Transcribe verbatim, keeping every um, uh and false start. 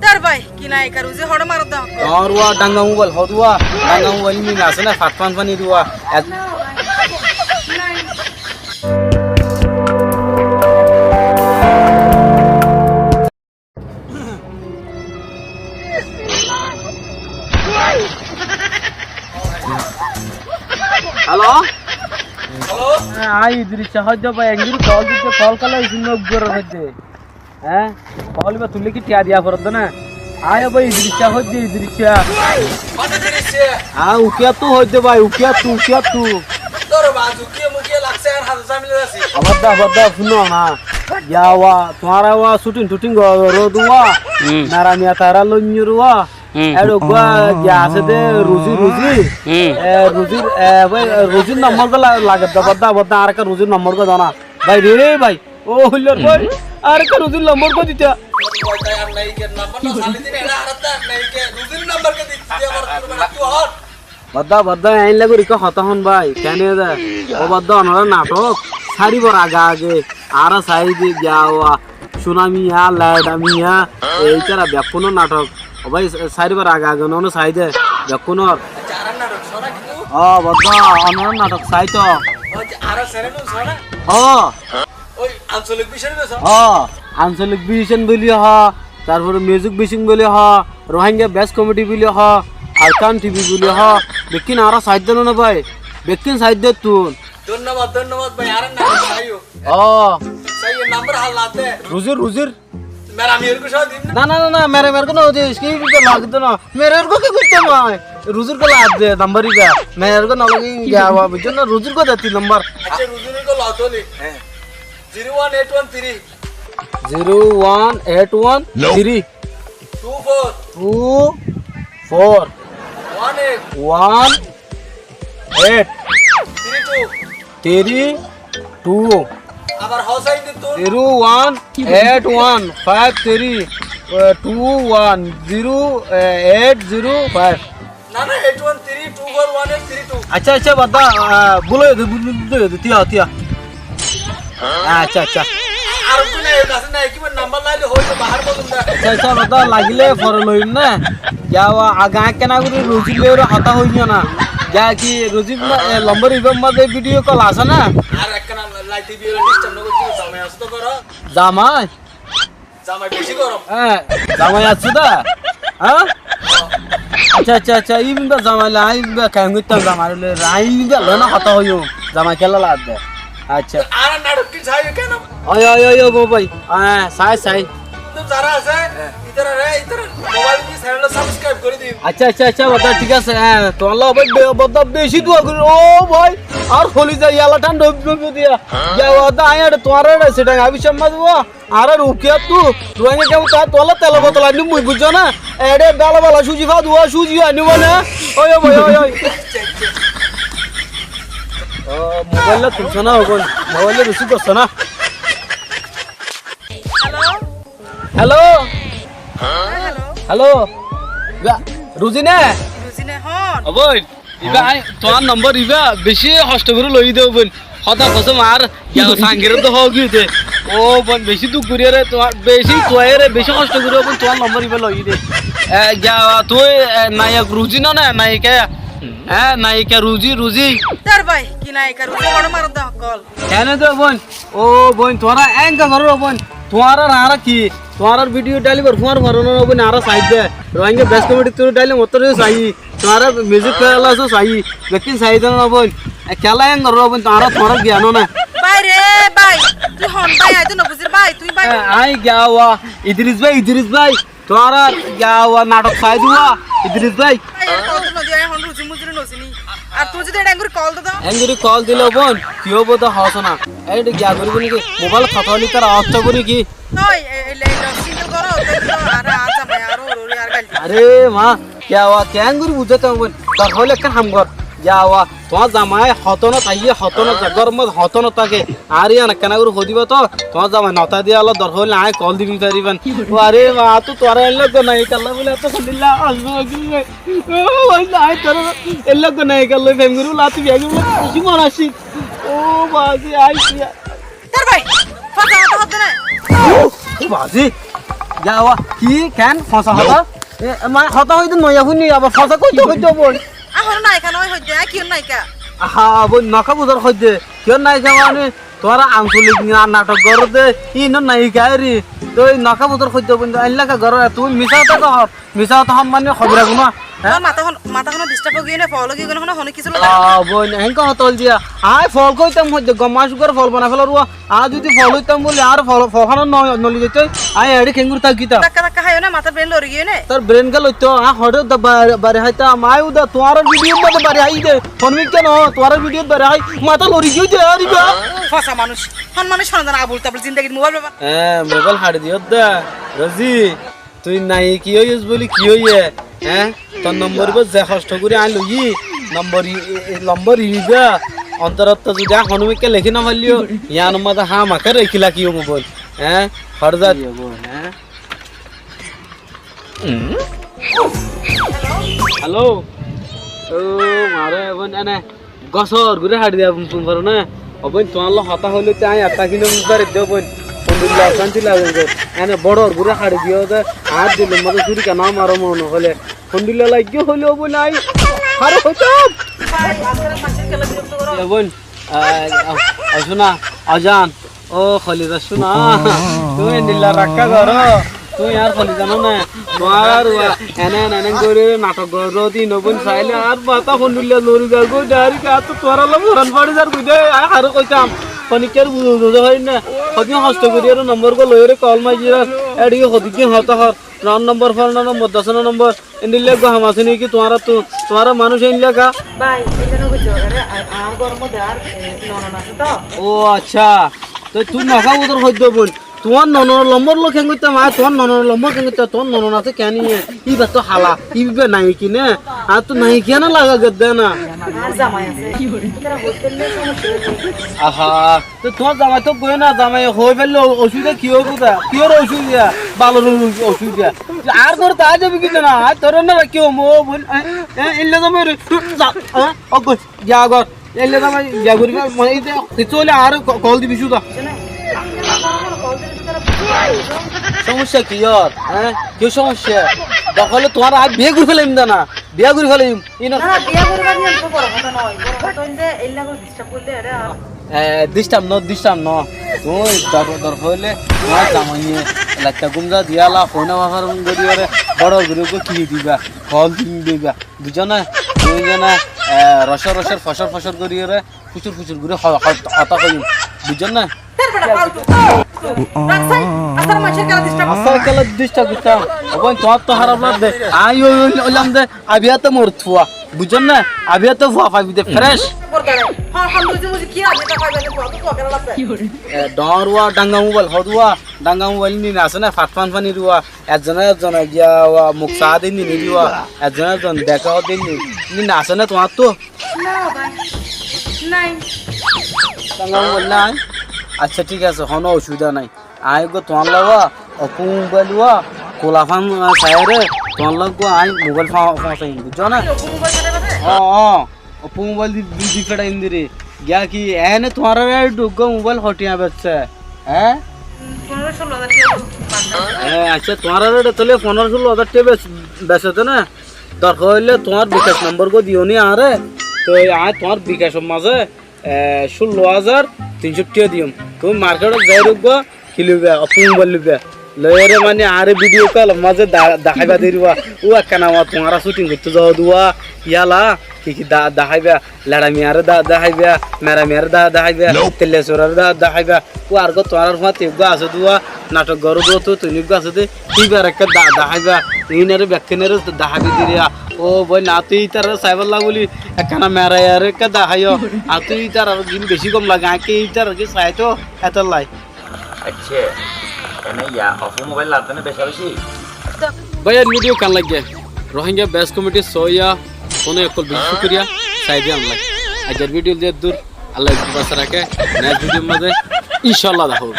Dór bái, ki nayika Ruzi hoçé marodde hoó. Dór uwá, danga mobáil hoó de uwá, danga mobáil ín asé né, fat fan fan ír uwá. Halo? Halo? Añí Idris Cah hoóidde bái, engiri kol dite, kol kala isú no gora hoóidde. Hé? Kol ibá tuille ki tiya diya foredde na? Añí bái Idris Cah hoóidde, Idris Cah. Mane Idris Cah? Añí Ukiyattu hoóidde bái, Ukiyattu, Ukiyattu. Tór bái, Ukiya mukiya lagse, ar hato zamila asé. Abar dá, abar dá, fúno na. Giya uwá, tuáñra uwá, shooting tooting goró de uwá. Hmm. Nara miya tara loinyor uwá. Hmm. Ére uggwá giya asé de Ruzi, Ruzi. Hmm. E, Ruzir, e, bái, Ruzir nombor gán la-, lage de, bodda, bodda, arekka Ruzir nombor gán dona. Bái re, bái. Ó, hoilor bái. Arekka Ruzir nombor gán dita. Bodda, bodda, eéinna gorí hotá hon bái. Kene de? Ó bodda, onora nathok sáribar age age. Añára sai de giya uwá. Cúna miya, leça miya, e ítara bekkúnor nathok. Ó bái, sáribar age age onora sai de, bekkúnor. Accá, añárar nathok só na kintu? Ó, bodda, onorar nathok sai to. Ó, accá, añárar channel só na? Ó. Ói, Ancholik Vision só? Ó, Ancholik Vision buli hoó, tarfore Music Vision buli hoó, Rohingya Best Comedy buli hoó, Arkan T V buli hoó, bekkín añára sai de no na bái, bekkín sai de tun. Dónnobad, dónnobad bái, añárar nathok saiyó. Ó. Saiyó, nombor halla de. Ruzir, Ruzir. Mera miyar gó só dim na? Na, na, na, na, mera miyar gó no dis, ki gó lage de na. Mera miyar gó ki goittám añí? Ruzir gó lage de, nombor ibá. Mera miyar gó no lage, giya uwá, buijjó na, Ruzir gó de tin nombor. Accá, Ruzir gó lage de. Hé. Zero one eight one three. Zero one eight one three. Two four. Two four. One eight. One eight. Three two. Three two. Abar hoó sai de tun. Zero one eight one five three, eh, two one zero, eh, eight zero five. Na, na, eight one three two four one eight three two. Accá, accá, bodda, ah, búl óiye de, búl, búl óiye de, tiya, tiya. Accá, accá. Ar tui na, e asé na, ki bar nombor laile hoibo, bahar bozon da. Accá, accá, bodda, lagile fore loiyum na. Giya uwá, age ekkena gorí Ruzir loi hotá hoiyó na. Giya ki Ruzir ma-, e, nombor ibár mazé video call asé na? Ar ekkena laite biye disturb no gorí, zamai asé to goro. Zamai? Zamai beci gorom. Hé, zamai asé dé? Há? Accá, accá, accá, ibá zamai loi, ibá keén goittám zamai loi, ibá loi na hotá hoiyum, zamai kiyólla lage de. Accá. Ar nathok ki saiyó kene? Ói, ói, ói, ói, bái. Hé, sai, sai. Bondú zara asé, itarare, itarare mobile di channel subscribe gorí diba. Accá, accá, accá, bodda, thík asé. Hé, tuáñlla bái be-, bodda beci dua gorí. Ó bái, ar holi zai, yala thánda óibo, óibo diya. Giya bodda, añí ar tuáñra setting abicam ma dibo. Añárar Ukiyattu Ruáingga kemut tuáñlla telor botol ainnúm mui, buijjó na? Eçé bála bála súzi fá duwa, súzi ainnúm na? Ói, ói, bái, ói, ói. Ó, mobáil tulsó na, ó bóin? Mobáil receive goijjó na? Hello? Hello? Há, hello. Hello? Ruzi né? Ruzi né, hon? Ó bóin. Ibá añí tuáñr nombor ibá beci hosto gorí loiyí dé ó bóin. Hódar kosóm ar giya sangiré dé hoó giyé dé. Ó bóin beci duk gorí aré tuáñr beci tuáñre beci hosto gorí ó bóin tuáñr nombor ibá loiyí dé. E, giya tui, e, nayok Ruzi no né, nayika, e, nayika Ruzi, Ruzi. Dór bái, ki nayika Ruzi hoçé marodde hokkol. Kene dé ó bóin? Ó bóin, tuáñra enga goró ó bóin. Tuáñrar añára ki? Tuáñrar video dalibar fuar fuar no ó bóin, añára sai dé. Rohingya Best Comedy tui daile mottor sai. Tuáñra music kela so sai. Bekkín sai dé no ó bóin. E kela enga goró ó bóin, tuáñra tuáñra giyan no na. Bái re bái, tui hon bái, añí to no buzír bái, tui bái. E, añí giya uwá, Idris bái, Idris bái. Tuáñra giya uwá nathok sai duwa, Idris bái. Bái, e kotó no diya, ehón Ruzi Muzi re no sini. Ar tui zodi eçé engori kol do do. Engori kol dile ó bóin, ki óibo de hoós na. Eçé giya goribo niki? Mobáilot hotá hoile tara off tákibo niki? Ói, e, e, e, single goro, ói, ar, ar zamai, ar, ar, ar, ar gail. Aré ma, giya uwá, kengori buzái tui bóin? Dorkar hoile ekkán ham gor. Giya uwá, tuáñr zamai hotónot aiyé, hotónot za, góror mazé hotónot táke. Añáre yián ekkána gorí hoódiba toó, tuáñr zamai notá diyé, Allah dorkar óile aññí kol dibi faribán. Ó aré ma, añáttu tuáñra eilla gona ekalla bóli, añáttu kondilla asbá. Ó bái, aññí tuáñra eilla gona ekalla fem gorí bóli, añáttu biya gorí bóli, beci mon asé. Ó bazi, aññí biya. Tor bái, fasa hotá hoódde na. Ó bazi. Yá, wa, ki, ken, fosá hotá? E, mane hotá hoitó noiya fúni, abar fosá hoitó hoitó boi. Añí hono naika no hoitó, añí kiyór naika? Aha, boi, noka buzar hoitó. Kiyór naika mane, tuáñra ansolik na-, natok goró de, inor naika eri. Toi noka buzar hoitó boi, añí laka goró, tuñí misá hotá hor. Misá hotá hon mane hobira guna, hé? Tuáñr matá hon, matá hon disturb ói giyé né, fol ói giyé né, hono, hono kissú lagá. Ah, boi, enka hotá hoil diya. Añí fol hoitam hoitó, gom manúic uggwar fol banai felar uwá. Añí zodi fol hoitam buli, añár fol, fol hán no, no loi zaito, añí eçé kengori tákitam. Dakka dakka háiyo né, matár brain lori giyé né. Tor brain ká loitó, añí hoçé uda ba-, bari háitam, añí uda tuáñrar video mazé bari hái de. Hon mikká no, tuáñrar video bari hái, matá lori giyé de, ari ba. Fosá manúic, hon manúic hon zana abul tabul zindagir mobile baba. Eh, mobile haçi diyó de, Rozi. Tui nai ki óiyos buli ki óiye, hé? Tor nombor ibá ze hosto gorí añí loiyí, nombor i-, i-, i-, nombor ibá ontorottú zodi añí honó mikká lekí no faillíyo, yián or mazé hámaká rekí lakíyo mobile, hé? Horzat. Halo. Ó, mare, bóin, ene. Gosór guri haçi diya fum fum faro na. Ó bóin, tuáñlla hotá hoilé te añí etta kino buzari de ó bóin. Hondilla ocanti lage de. Ene bóçor guri haçi diyo de. Añár dilor mazé suri kena maro mone hoilé. Hondilla laiggé hoilé ó bóin añí. Haro hoitam. Ó bóin, a, a, a, cúna, ajan. Ó, Koliza cúna, tuñí endilla rakká goró, tuñí añár Koliza no né? Tuáñra ene, ene, ene gorí natok goró, din ó bóin sailé añár matá hondilla lori zagói, dairek añáttu tuáñralla foran fari zargói de, añí haré hoitám, honikkár buzó, buzó fari na, hodin hosto gorí ere nombor gua loiyóre kol maijjé, eçé hodin hotá hor, no nombor, fono nombor, doc nombor, Endilla eggúa ham asé né ki tuáñrattú? Tuáñra manúic endilla ká? Bái, endilla no goijjó, are, a-, añár góror modde añár, e, nonon asé to. Ó accá, toi tuñí noka buzar hoiddé bóin. Tuáñr nononor lombor loi keén goittám, añár tuáñr nononor lombor keén goittám, tuáñr nonon asé keén iye? Íba to hala, íba nai ki né? Añáttu nai ki ene laga gedde na. Añár zamai asé. Ítara hoitte le somosya óibo. Aha. Te tuáñr zamai to goi na, zamai hoi faille o-, ocubida ki óibo de? Kiyór ocubida? Balor o-, ocubida. Ar górot aái zabi ki de na? Añí toré na rakí hoim, ó bóin, e, e, endilla zamai re, za, e, ó goi, giya gor. Endilla zamai giya gori félai, mane, ei de, kissú óile añáre ko-, kol dibi cúda. Somosya kiyór? E, ki somosya? Dorkar óile tuáñre añí biya gori felaiyum de na, biya gori felaiyum. Ino. Na, na, biya goribar niyom to boro hotá noó. Boro hotá óilde, endilla gori disturb goille ere ar. E, disturb no, disturb no. Tuñí dor-, dorkar óile, tuáñr zamaiye, latta gúm za diyala, hoói no faro gori ore, boro gori gori ki diba, kol diba. Buijjó né? Tuñí zene, e, rocor rocor, focor focor gori ore, fucur fucur gori ho-, ho-, hotá hoiyum. Buijjó né? Dur bera, faltu. Raksáis, asar manúcor kela disturb. Asar kela disturb goittám. Ó bóin, tuáñr to háraf lage de. Añí ói, ói, óilam de, abiyato morot fua. Buijjó né? Abiyato fua faibi de, fresh. Bordar. Ha, ha, muzi, muzi, ki abiyato faibi de fua, to fua kela lage. E, dhoóñr ua, dhanga mobile, hoó de ua, dhanga mobile nini asé né, fat fan fan iri ua. Ekzone ekzone giya ua, muk saá de nini iri ua. Ekzone ekzon deká hoó de nini. Nini asé né tuáñrttu? No, bái. Nai. Tuáñr mobile nai? Accá, thík asé, honó ocubida nai. Añí eggúa tuáñlla ua, Oppo mobile ua, kula fan, ah, saiyóre, tuáñlla eggúa añí mobile fa-, fa-, saiyum, buijjó né? Oppo mobile saiyóre? Ó, ó, Oppo mobile di, di, di feçaiyum de re. Giya ki, ene tuáñrar eçé eggúa mobile hotiyá bessé, hé? Fonoro cúllo házar tiya. E, accá, tuáñrar eçé tóile fonoro cúllo házar tiya bes-, besé de né? Dorkar óile tuáñr bikac nombor gua diyó ni añáre, toi añí tuáñr bikacor mazé, e, cúllo házar tin cót tiya diyum. Tuñí marketot zai eggúa ki loiba, Oppo mobile loiba. Loiyóre mani añáre video call or mazé da-, daháiba de iri ua. Ó ekkán awa tuáñra shooting goittó zao de ua. Yala, ki ki da-, daháiba. Leça miyaré da-, daháiba, mera miyaré da-, daháiba, tella suraré da-, daháiba. Ó ar eggúa tuáñrar fúañti eggúa asé de ua, nathok goró de ua, tuituni eggúa asé de, íbaré ekká da-, daháiba, iínoré bekkúnoré daháiba de iri ua. Ó bóin, añáttu ítararé saibálla buli ekkána mera iyaré ekká daháiyo. Añáttu ítarar din bicí gom lage, aññí ki ítarar ki sai to, étolla. Accá, ene ya, Oppo mobile ladde né beca beci? Bái, aijjar video keén laiggé? Rohingya best comedy sóiya, fúnoya ókkol beci cúkuriya, sai diyan lai. Aijjar video de eddur, Allah beci báñci raké, next video mazé, incállah, dehá óibo.